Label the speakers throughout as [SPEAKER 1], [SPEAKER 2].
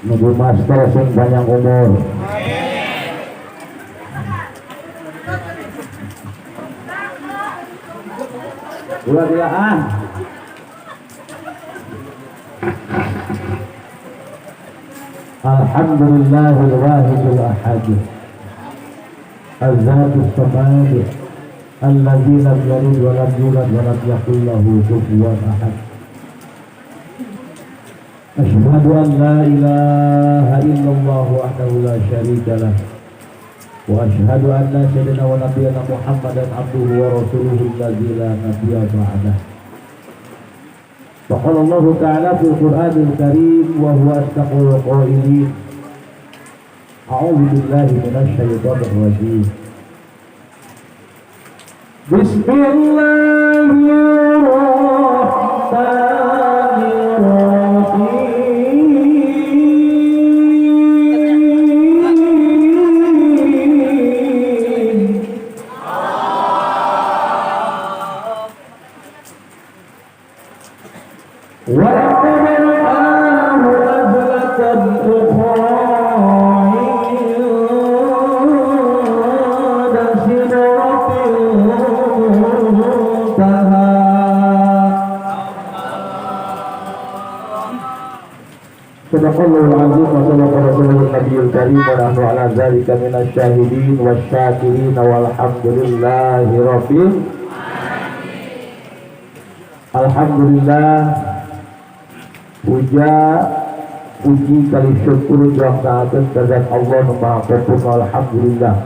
[SPEAKER 1] Nunggu master sing panjang umur. Ulah gila ah. Alhamdulillahil wahidil ahad. Az-zatus samad. Alladzi lam yalid wa lam yulad wa lam yakul lahu kufuwan ahad. Asyhadu an la ilaha illallah wahdahu la syarika lah. Wa asyhadu anna sayyidina wa nabiyyana Muhammadan abduhu wa rasuluhu alladzi la nabiyya ba'dah. Wa qala Allah ta'ala fil Qur'anil Karim wa huwa asdaqul qailin. A'udzu billahi minasy syaithanir rajim. Bismillahirrahmanirrahim. ولقد رآه نزلة أخرى عند سدرة المنتهى. صدق الله العظيم وصدق رسوله النبي الكريم ونحن على ذلك من الشاهدين والشاكرين والحمد لله رب Alhamdulillah. Puja puji kali syukur juang taatun terhadap Allah nu Maha Kompun. Alhamdulillah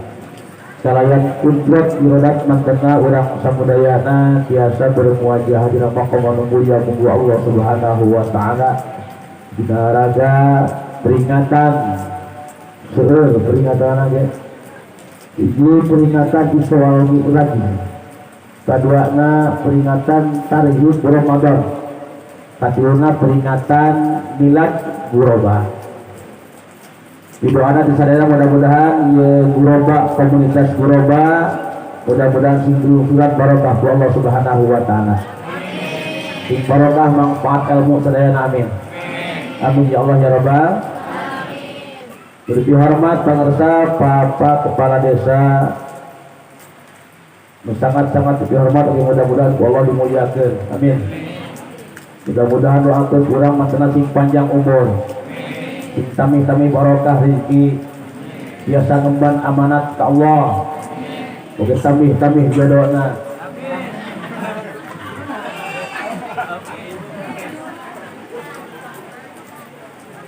[SPEAKER 1] kalayan kudrat iradat mantena urang samudayana tiasa bermuajah dina maqam anu mulia munggu Allah Subhanahu wa taala dina raga peringatan seueur peringatan ge hiji peringatan Isra wal Mi'raj, kaduana peringatan tarhib Ramadan, katiluna peringatan Milad Guroba. Didoana di sadaya mudah-mudahan ieu Guroba, komunitas Guroba mudah-mudahan sing diluhuran barokah ku Allah Subhanahu wa taala. Sing barokah manfaat ilmu sadayana, amin. Amin ya Allah ya Rabbal. Lebih hormat pangersa Bapak Kepala Desa, sangat-sangat dihormat, mudah-mudahan ku Allah dimuliakan, amin. Mudah-mudahan doakeun urang mantena sing panjang umur, sing tami-tami barokah rezeki, biasa ngemban amanat ka Allah, oge tami-tami jodona.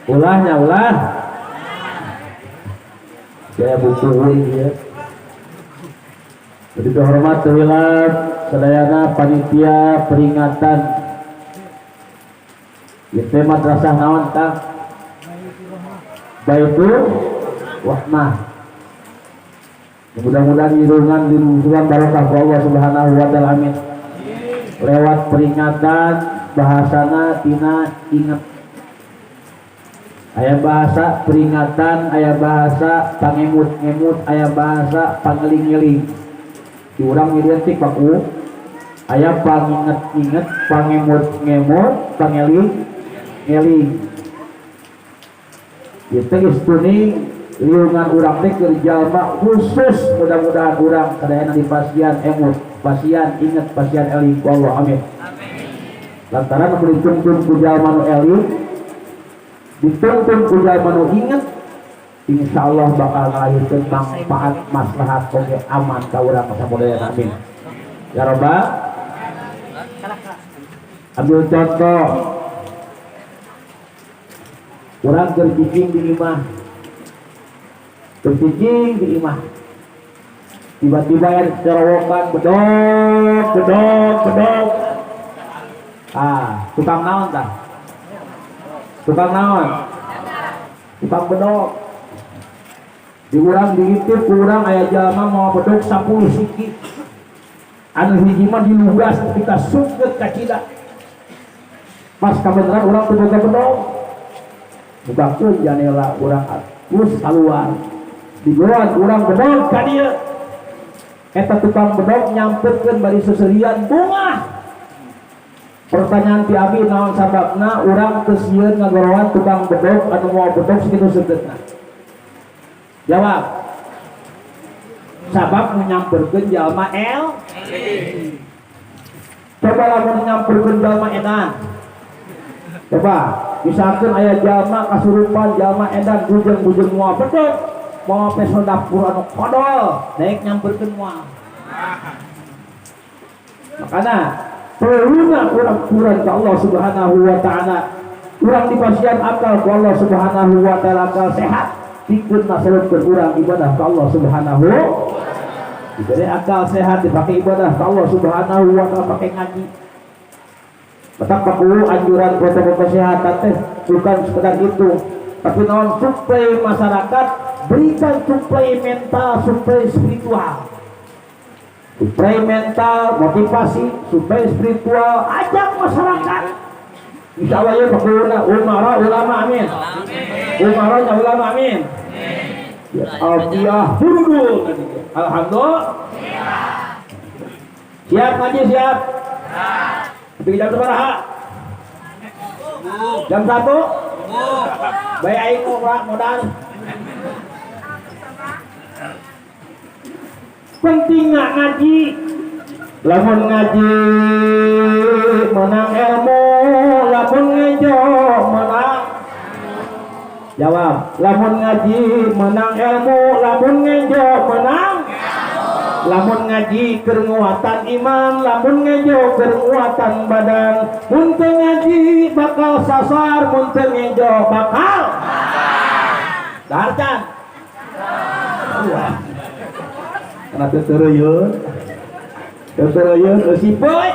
[SPEAKER 1] Ulahnya ulah saya buku ya. Jadi hormat terhilap sadayana panitia peringatan itu madrasah naon tah Baitur Rahmah. Mudah-mudahan irungan diluhuran barokah ku Allah Subhanahu wa taala, amin. Lewat peringatan bahasana tina inget. Aya bahasa peringatan, aya bahasa pangemut-ngemut, aya bahasa pangeling-eling. Di urang identik baku aya panginget-inget, pangemut-ngemut, pangeling-eling. Itu geus kuning liungan urang teh keur jalma khusus, mudah-mudahan urang sadayana di pasian emut, pasian inget, pasian eling ku Allah, amin. Lantaran mun dituntun ku jalma nu eling, dituntun ku jalma nu inget, insyaallah bakal ngalahirkeun manfaat maslahat oge aman ka urang samudayana, amin ya rabbal. Ambil contoh urang keur cicing di imah, keur cicing di imah, tiba-tiba ya cerowokan bedog bedog bedog. Ah, tukang naon tah, tukang naon, tukang bedog. Di urang diintip ku urang aya jalma mau bedog 10 siki, anu hiji mah dilugas ketika sungkeut ka cida. Pas kabeneran urang teu boga bedog, bukakeun janela urang terus keluar, digoan urang bedog ka dieu. Eta tukang bedog nyampeutkeun bari seserian bungah. Pertanyaan ti abi naon sababna urang teu sieun ngagorowan tukang bedog anu moal bedog sakitu seukeutna? Jawab. Sabab nyamperkeun jalma el. Coba lamun nyamperkeun jalma edan. Coba misalkan aya jalma kasurupan jalma edan bujeng-bujeng moal bedog, moal peso dapur anu kodol, daek nyamperkeun moal. Makana perluna urang kurang ke Allah Subhanahu wa taala. Urang dipasihan akal ku Allah Subhanahu wa taala, akal sehat pikeun nasalutkeun urang ibadah ka Allah Subhanahu. Diberi akal sehat dipakai ibadah ka Allah Subhanahu wa taala, pakai ngaji. Betapa perlu anjuran protokol kesehatan teh bukan sekedar itu, tapi naon suplai masyarakat, berikan suplai mental, suplai spiritual. Suplai mental, motivasi, suplai spiritual, ajak masyarakat. Insya Allah ya perlu umara ulama amin. Umara ulama amin. Ya alfiah hurudul. Alhamdulillah. Siap ngaji siap. Tapi jam sabaraha? Jam 1? Baik aing modal. Penting nggak ngaji? Lamun ngaji menang ilmu, lamun ngejo menang. Jawab, lamun ngaji menang ilmu, lamun ngejo menang. Lamun ngaji keur nguatan iman, lamun ngejo keur nguatan badan. Mun teu ngaji bakal sasar, mun teu ngejo bakal dahar can. Wah. Karena teu teureuyeuh. Teu teureuyeuh eusi poe.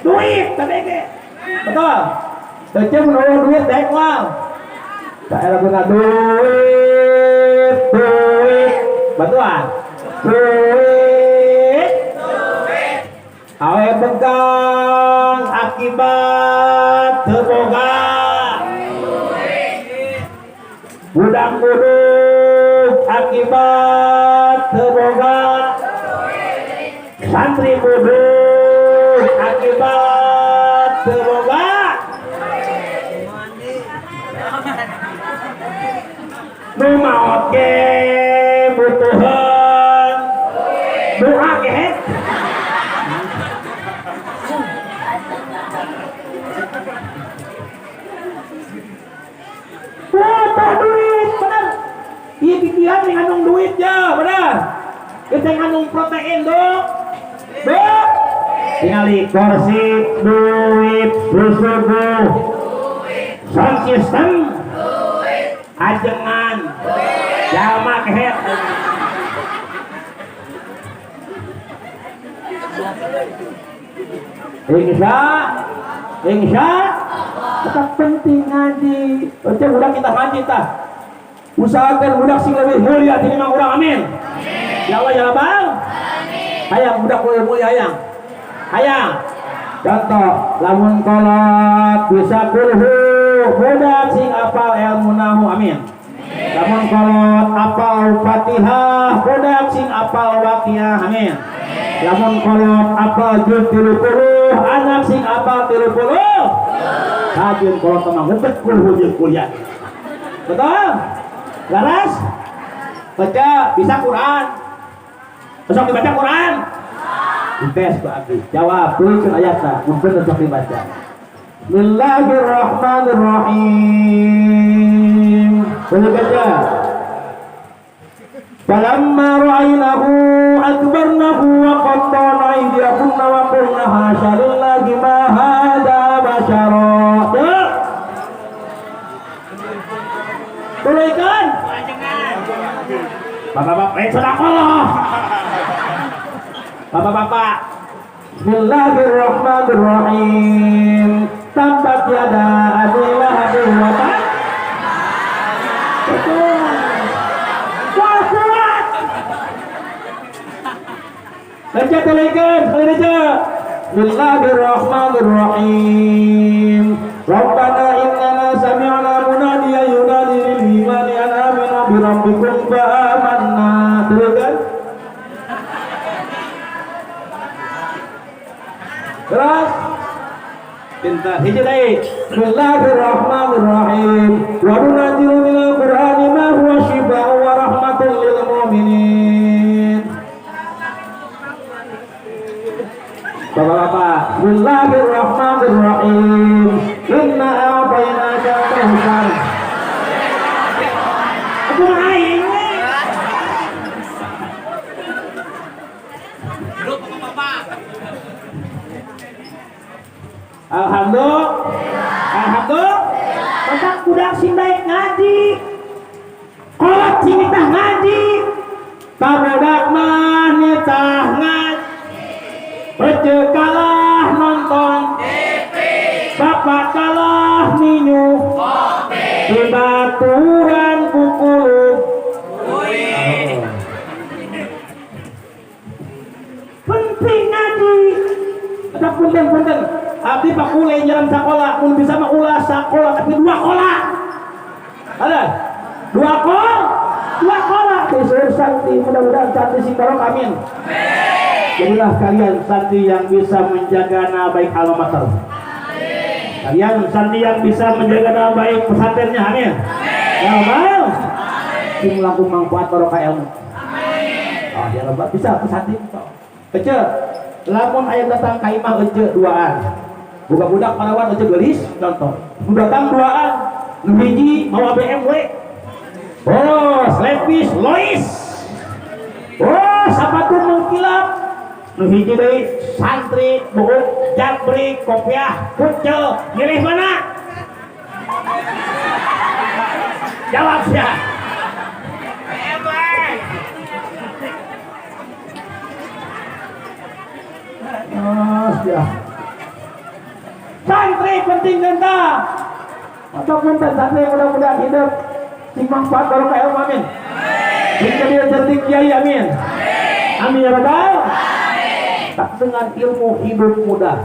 [SPEAKER 1] Duit kabeh ge. Betul. Teu ceuk mun eueuh duit daek moal. Daerah guna duit, duit. Bantuan. Duit. Awe begang akibat teu boga. Budak buduk akibat teu boga. Santri buduk akibat teu boga. Nu maot ge butuheun doa ge. Butuh duit, bener. Ieu pikiran ngandung duit ya, bener. Kita ngandung protein dok. Dok. Tingali kursi duit susugu. Sound system ajengan jalma kehet. Insya insya tetap penting ngaji. Oke, budak kita ngaji tah. Usahakan budak sing lebih mulia tinimbang urang, amin. Ya Allah ya Rabbal. Hayang budak lebih mulia hayang. Hayang. Contoh, lamun kolot bisa kulhu, budak sing apal ilmu nahu, amin. Lamun kolot apal Fatihah, budak sing apal Waqiah, amin. Lamun kolot apal juz 30, anak sing apal 30. Rajin kolot mah ngumpet kulhu jeung kuliah. Betul? Laras? Baca bisa Quran. Besok dibaca Quran. Dites ku abdi. Jawab tuliskeun ayatna, mun bener sok dibaca. Bismillahirrahmanirrahim. Boleh baca. Falamma ra'aynahu akbarnahu wa qatta'na aydiyahunna wa qulna hasya lillahi ma hadza basyara. Tuluykeun. Bapak-bapak, sedekah. Bapak-bapak, Bismillahirrahmanirrahim. Tabat yada abi lahabin wa tab. Betul. Wah, kuat. Baca tuluykeun, sekali baca. Bismillahirrahmanirrahim. Rabbana innana sami'na munadiyan yunadi lil imani an aminu bi rabbikum fa amanna. Tuluykeun. Terus pintar hiji deui. Bismillahirrahmanirrahim. Wa nunazzilu minal Qur'ani ma huwa syifaa'un wa rahmatun lil mu'minin. Bapak-bapak, bismillahirrahmanirrahim. Inna a'tainaka al-kautsar. Aku mah aing we. Alhamdulillah. Alhamdulillah. Maka budak sing daek ngaji. Kolot sing nitah ngaji. Babudak mah nitah ngaji. Ece kalah nonton TV. Bapak kalah minum kopi. Dibaturan pukul. Penting ngaji. Ada punten-punten. Abdi pak ule jalan sekolah, mun bisa mah ulah sekolah tapi dua kola. Ada dua kol, dua kola. Kisah santi, mudah-mudahan santi sing barokah, amin. Jadilah kalian santri yang bisa menjaga nama baik alma mater. Kalian santri yang bisa menjaga nama baik pesantrennya, amin. Ya Allah, sing langkung manfaat barokah ilmu. Oh ya Allah, bisa pesantren. Ece, lamun aya datang ka imah ece duaan. Buka budak parawan ece geulis contoh. Nu datang duaan, nu hiji mawa BMW. Oh, Levis Lois. Oh, sapatu mengkilap. Nu hiji deui santri buuk jabrik kopiah kucel milih mana? Jawab sia. Oh, sia. Santri penting genta. Atau punten santri mudah-mudahan hidup sing manfaat barokah ilmu, amin. Sing jadi cerdik kiai, amin. Amin ya rabbal. Tak dengan ilmu hidup mudah,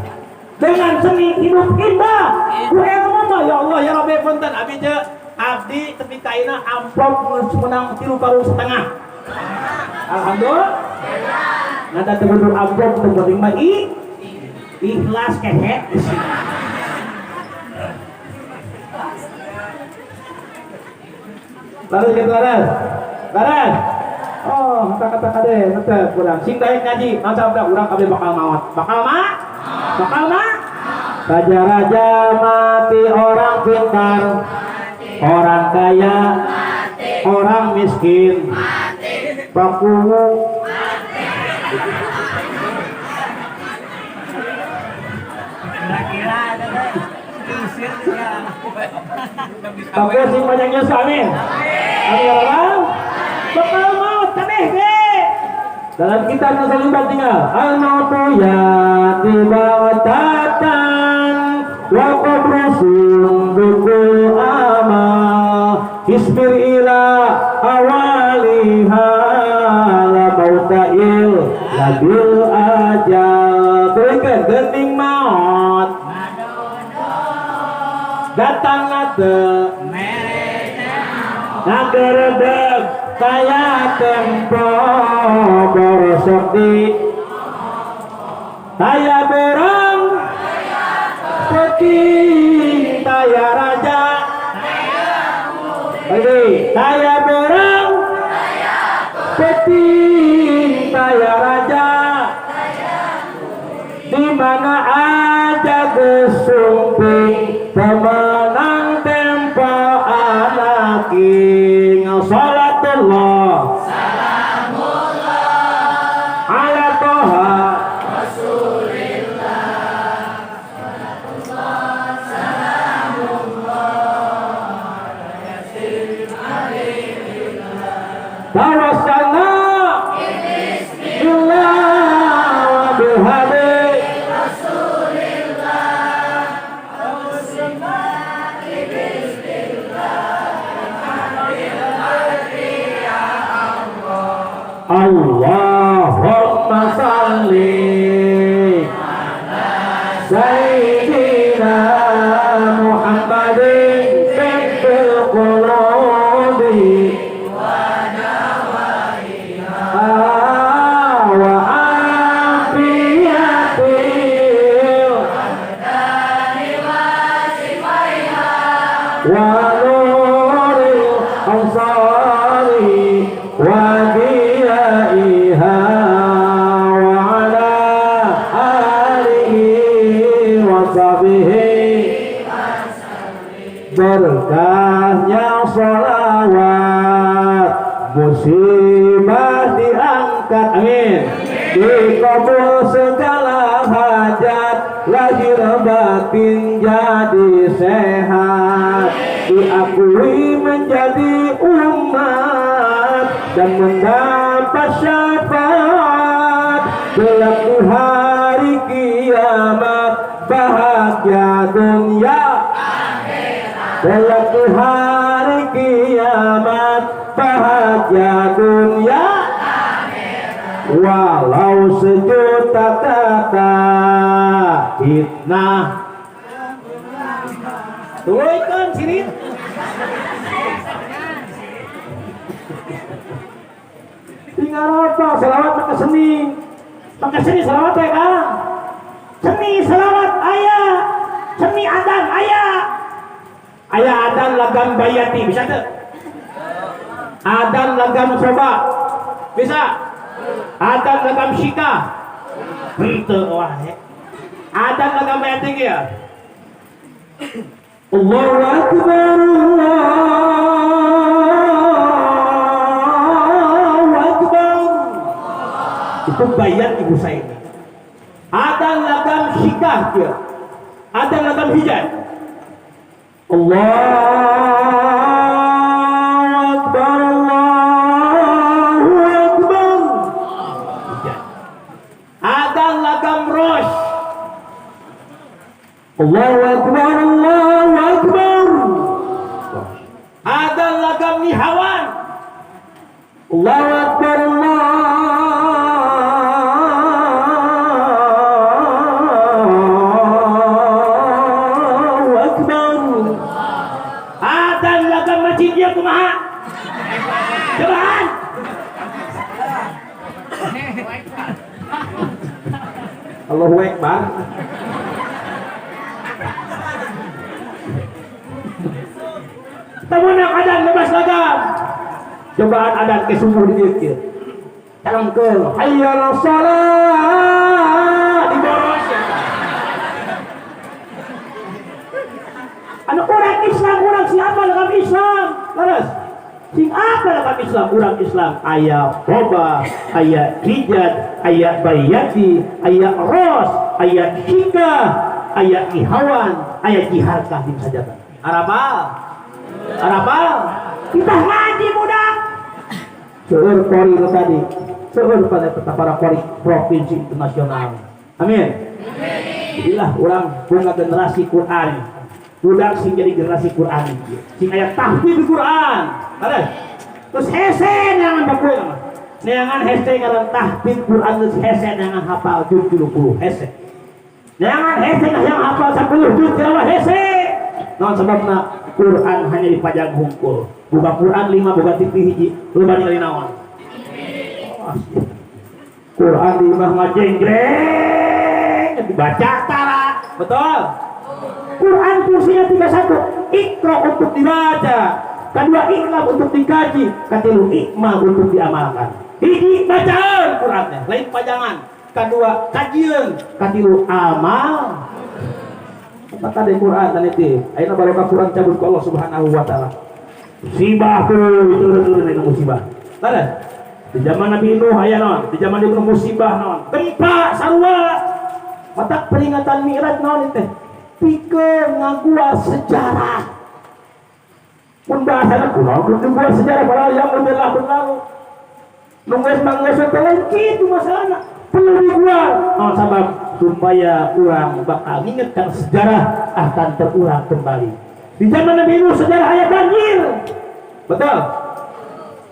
[SPEAKER 1] dengan seni hidup indah. Ku ilmu mah ya Allah ya Rabbi punten abdi je abdi tepi kaina amplop geus menang 3,5 karung. Alhamdulillah. Nada teu kudu amplop teu penting mah ikhlas kehet. Laras gitu laras. Laras. Oh, kata-kata kade, tetep urang sing daek ngaji, masa udah urang kabeh bakal maot. Bakal ma? Bakal ma? Raja-raja mati, orang pintar, orang kaya, orang miskin, pakuwu. Tapi sing banyaknya amin. Amin ya Allah. Bakal maut kabeh ge. Dalam kitab Nasalibah tinggal al mautu yati baghtatan wa qabru sundukul amal isbir ila awaliha la mauta il labil ajal. Berikan gening maut datang teu ngageredeg kaya tempo borosok di kaya berang peting kaya raja kaya berang peting kaya raja di mana aja gesumping pemenang tempo anaking salatullah salamullah ala toha rasulillah salatullah salamullah yasin alillah tawassalna bismillah wa bihadi Allahumma salli ala sayyidina Muhammadin fil qulubi wa dawaiha wa afiyatil wa diyaiha wa ala alihi wa sahbihi. Berkahnya sholawat, musibah diangkat, amin. Dikabul segala hajat, lahir batin jadi sehat, diakui menjadi umat dan mendapat syafaat kelak di hari kiamat, bahagia dunia kelak di hari kiamat, bahagia dunia. Walau sejuta kata fitnah, tuluykeun sini. Tinggal apa? Selawat pakai seni, pakai seni selawat ya Kang. Seni selawat aya, seni adan aya, aya adan lagam bayati bisa tuh. Adan lagam soba bisa. Adan lagam shika henteu wae. Adan lagam bayati ge ya. Allahu akbar, Allahu akbar. Itu bayat ibu saya. Adan lagam shikah dia. Adan lagam hijaz. Allahu akbar, Allahu akbar. Adan lagam rosh. Allahu akbar, Allahu akbar. Adan lagam nihawan. Allahu akbar, Allahu akbar. Adan lagam masjid dia kumaha? Cobaan. Allahu akbar. Temenang adan bebas lagam. Cobaan adan ke sumur di dieu. Calongkeun hayya 'alas shalah diboros. Anu urang Islam, urang siapa lagam Islam? Leres. Sing apa lagam Islam? Urang Islam aya toba, aya hijat, aya bayati, aya ros, aya shika, aya ihawan, aya jiharkah bin sajabah. Arabal. Arabal. Kita ngaji budak. Seueur kori itu tadi. Seueur pada tetap para kori provinsi internasional. Amin. Inilah orang bunga generasi Quran. Budak sing jadi generasi Quran. Sing aya tahfidz Quran. Ada. Terus hese neangan bakuy mah. Neangan hese ngaran tahfidz Quran terus hese neangan hafal juz 30 hese. Neangan hese yang hafal 10 juz tilawah hese. Naon sebabna Quran hanya dipajang hungkul. Buka Quran 5 buka TV hiji, loba ningali naon? Quran di imah ngajenggreng dibaca tara. Betul? Quran fungsinya 31. Iqra untuk dibaca, kedua iklam untuk dikaji, ketilu ikmal untuk diamalkan. Hiji bacaan Qurannya, lain pajangan. Kedua kajian, katilu amal. Apa tadi Quran tadi itu? Ayeuna barokah Quran cabut ku Allah Subhanahu wa taala. Musibah tuh, itu musibah. Tadi di zaman Nabi Nuh aya naon? Di zaman Nabi Nuh musibah naon? Gempa sarua. Mata peringatan Mi'raj naon teh? Pikeun ngaguar sejarah. Mun bahasana kunaon kudu ngaguar sejarah padahal yang udah berlalu. Nu geus manggeus teh lain kitu masalahna. Perlu diguar. Naon sabab supaya urang bakal ngingetkan sejarah akan terulang kembali. Di zaman Nabi Nuh sejarah aya banjir. Betul?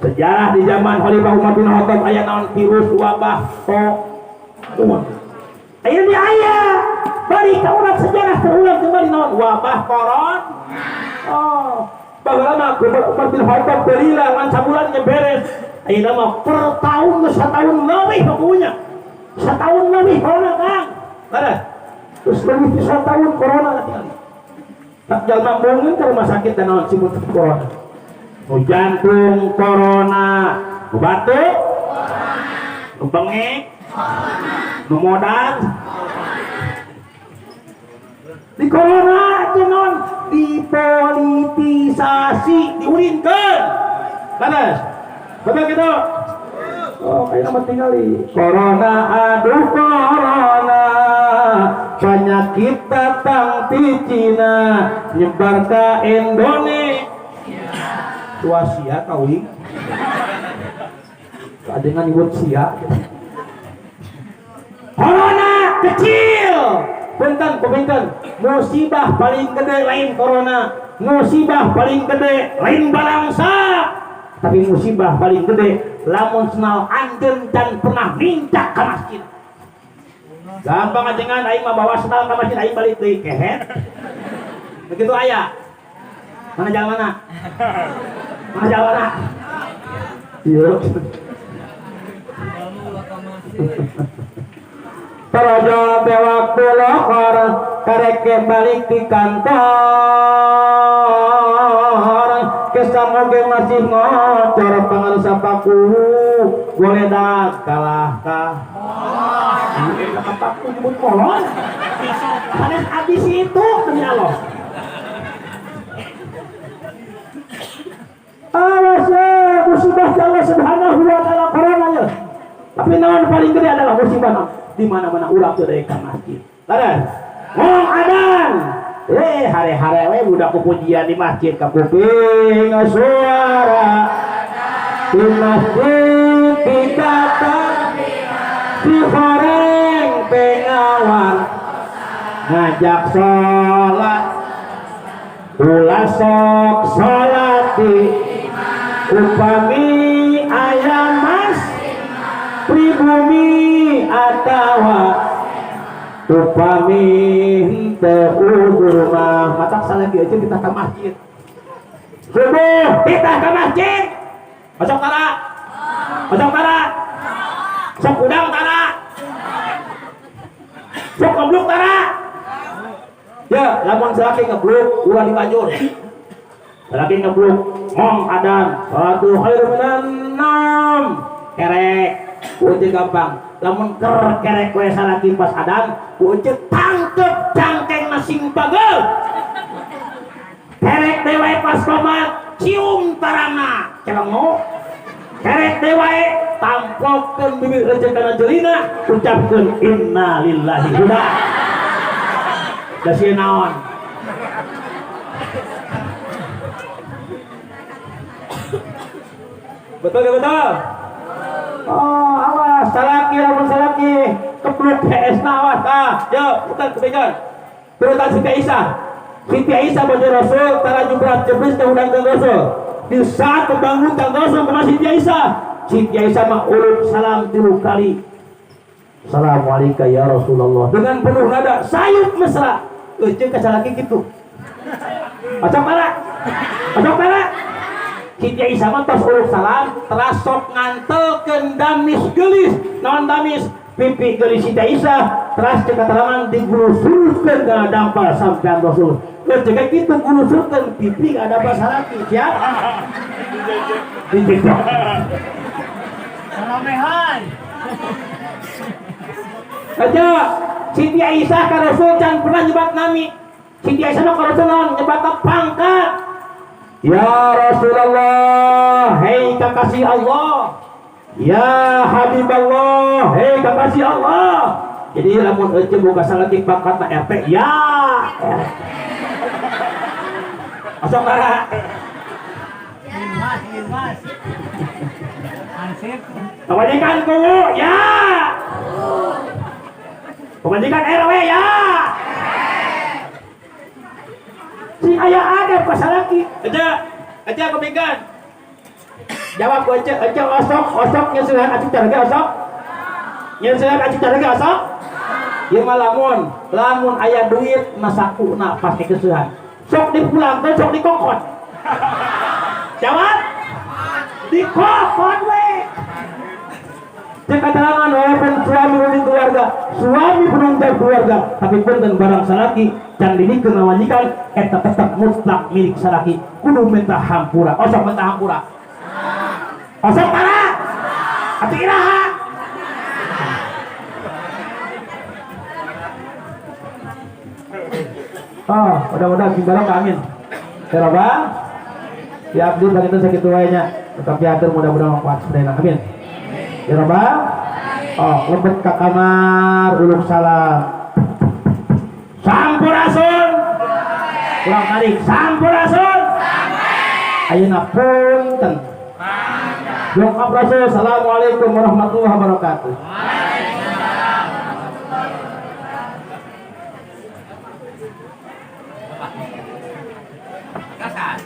[SPEAKER 1] Sejarah di zaman Khalifah Umar bin Khattab aya naon virus wabah taun. Aya di aya. Bari ka urang sejarah terulang kembali naon wabah koron. Oh, baheula mah Umar bin Khattab delila ngan sabulan nya beres. Ayeuna mah per tahun geus satahun leuwih pokoknya. Setahun lebih corona Kang. Ada. Terus lebih setahun corona tinggal. Tak jalma mungkin ke rumah sakit dan naon sibuk corona. Oh, jantung corona, Nu batuk, nu bengek, nu modar. Di corona itu non dipolitisasi, diulinkeun. Leres. Betul gitu. Oh, kayak nama tinggali. Corona, aduh corona, penyakit datang di Cina, nyebar ke Indonesia. Tua sia kawin. Keadengan nyebut sia. Corona kecil. Punten, punten. Musibah paling gede lain corona. Musibah paling gede lain balangsa. Tapi musibah paling gede lamun senal anjeun can pernah nincak ke masjid. Gampang aja ngan aing mah bawa senal ke masjid, aing balik deui kehet. Begitu aya. Mana jalan mana? Mana jalan mana? Iya. Taraja waktu lohor karek balik di kantor, kesan oge masih ngocor pangarsa paku goledag kalah kah paku nyebut molor sanes abis itu demi Allah. Awas ya musibah Allah Subhanahu wa taala corona ya. Tapi naon paling gede adalah musibah di mana-mana urang teu daek ka masjid. Leres. Ngomong adan. Hare-hare we budak pujian di masjid ka kuping suara di masjid dikata si horeng pengawal ngajak salat ulah sok salat di upami aya mas pribumi atawa upami henteu udur mah matak salagi aja kita ke masjid subuh kita ke masjid masuk tara masuk tara sok udang tara sok ngebluk tara ya lamun salaki ngebluk ulah dibanjur salaki ngebluk ngong adan salatu khairu minan naum kerek uji gampang lamun ker kerek we salaki pas adan uji tangkep cangkeng sing bagel kerek dewe pas komat cium tarana celengok kerek dewe tampokkeun bibir rejek kana jelina ucapkeun inna lillahi huda da sieun naon. Betul gak betul? Oh, awas salaki lamun salaki kebluk HS na awas ah yo putar kebegan turutan Siti Aisyah. Siti Aisyah bojo Rasul taraju berat jeblis ke undang Rasul di saat membangunkan Rasul ke Siti Aisyah. Siti Aisyah mah uluk salam 3 kali. Assalamualaikum ya Rasulullah dengan penuh nada sayup mesra. Euceuk ka salaki kitu. Acok para. Acok para. Siti Aisyah mah tos uluk salam teras sok ngantelkeun damis geulis. Naon damis? Pipi geulis Siti Aisyah teras cek katarangan digulusurkeun kana dampal sampean Rasul. Cek kitu gulusurkeun pipi ka dampal salaki siap? Dijejok.
[SPEAKER 2] Ramehan.
[SPEAKER 1] Aja Siti Aisyah ka Rasul can pernah nyebat nami. Siti Aisyah mah ka Rasul naon nyebat pangkat. Ya Rasulullah, hei kekasih Allah. Ya Habiballah, hei kekasih Allah. Jadi lamun euceuk boga salaki pangkatna RT, ya RT. Masuk tara.
[SPEAKER 2] Mas, mas. Ansip.
[SPEAKER 1] Pamajikan kuwu, ya. Pamajikan RW, ya. Sing aya adab ka salaki. Aja, aja kupingkeun. Jawab ku ece, ece osok, osok nyeuseuhan acik carege osok. Nyeuseuhan acik carege osok. Ieu mah lamun, lamun aya duit na sakuna pasti keuseuhan. Sok dipulangkeun, sok dikokon. Jawab. Dikokon we. Cek katalangan walaupun suami penting keluarga, suami penanggung jawab keluarga, tapi punten barang salaki can dinikeun majikan eta tetep mutlak milik salaki, kudu minta hampura. Osok minta hampura. Osok tara. Atuh iraha? Oh, mudah-mudahan sing barokah, amin. Ya Rabbal. Ya abdi panginten sakitu wae nya. Tetap diatur, mudah-mudahan manfaat sadayana. Amin. Ya Rabbal. Oh, lebet ka kamar uluk salam. Sampurasun. Kurang tarik. Sampurasun. Ayeuna punten. Jongkap Rasul. Assalamualaikum warahmatullahi wabarakatuh.
[SPEAKER 2] Kasan.